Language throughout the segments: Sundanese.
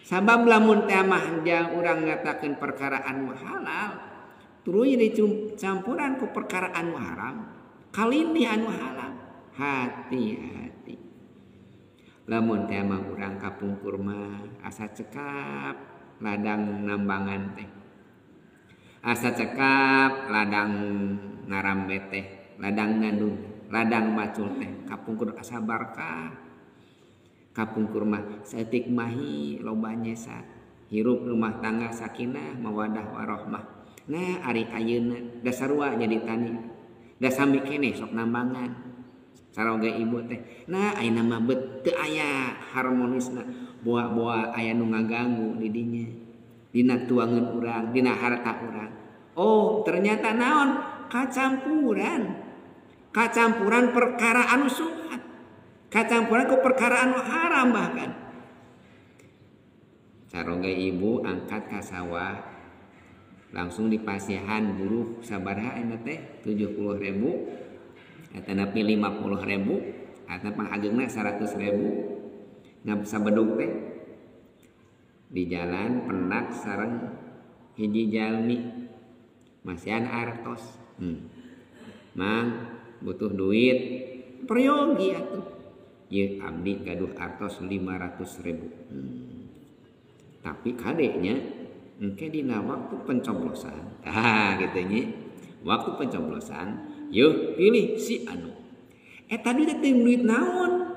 Sabab lamun teh mah jang urang ngatakeun perkara anu halal tuluy dicampuran ku perkara anu haram kalindih anu halal. Hati-hati. Lamun teh mah urang kapungkur mah asa cekap ladang nambangan teh. Asa cekap ladang ngarambe teh, ladang ngandung, ladang macul teh kapungkur asa barkah. Kapungkur mah saeutik mahi loba nyesa hirup rumah tangga sakinah mawadah warohmah. Nah ari ayeuna da sarua jadi tani da sami keneh sok nambangan saroge ibu teh. Nah ayeuna mah bet teu aya harmonisna boa-boa aya nu ngaganggu di dinya dina tuangeun urang dina harta urang. Oh ternyata naon kacampuran kacampuran perkara anu subhat kacampuran ku perkara anu haram bahkan. Caroge ibu angkat ka sawah langsung dipasihan buruh sabaraha eta teh 70.000 eta napi 50.000 eta pangagengna 100.000 ngap sabedug teh di jalan pendak sareng hiji jalmi masihan artos. Mang butuh duit peryogi atuh. Ye abdi gaduh artos 500.000. Tapi kadeknya engke dina waktu pencoblosan. Tah kitu nya. Waktu pencoblosan, yeuh pilih si anu. Eta duit teh duit naon?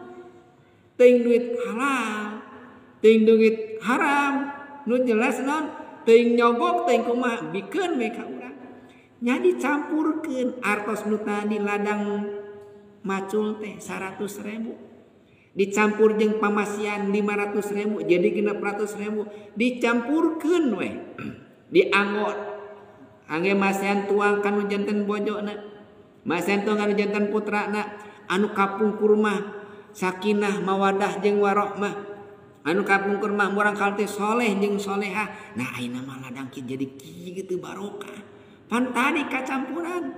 Teuing duit halal, teuing duit haram. Nu jelas naon? Teuing nyogok, teuing kumaha bikeun we ka urang. Nya dicampurkeun artos nu tadi ladang macul teh 100.000. Dicampur jeung pamasian 500.000 jadi 600.000 dicampurkeun we dianggo angge masian tuang kanu janten bojona masian tuang kanu janten putrana anu kapungkur mah sakinah mawadah jeung warohmah anu kapungkur mah murang kali teh soleh jeung solehah. Nah ayeuna mah ladang kieu jadi kieu gitu barokah pan tadi kacampuran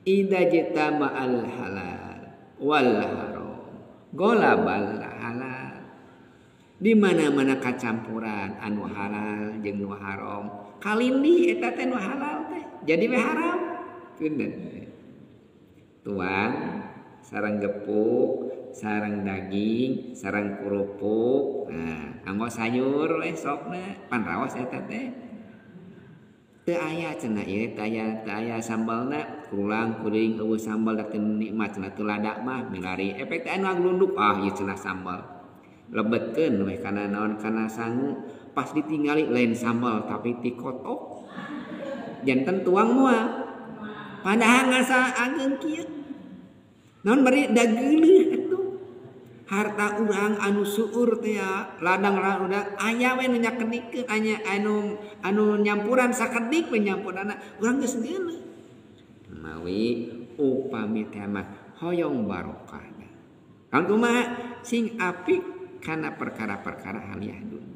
idza jitama al halal wal haram golabal halal. Di mana-mana kacampuran anu halal jeung nu haram kalindih eta teh nu halal teh jadi we haram. Punten. Tuang sareng gepuk, sareng daging, sareng kerupuk. Nah, anggo sayur we sokna pan raos eta teh. Teu aya cenah ieu teu aya sambalna kulang kuring eueuh sambal da teu nikmat cenah teu lada mah milari efek teh anu ngaglunduk ah ieu cenah sambal lebetkeun we kana naon kana sangu pas ditingali lain sambal tapi tikotok janten tuang moal padahal ngasa ageung kieu naon bari da geuleuh atuh harta urang anu suur teh ladang urang aya we nu nyakedikeun aya anu nyampuran sakedik we nyampuranna urang geus geuleuh mawi upami teh mah hoyong barokah. Kang kumaha sing apik kana perkara-perkara haliah dunya.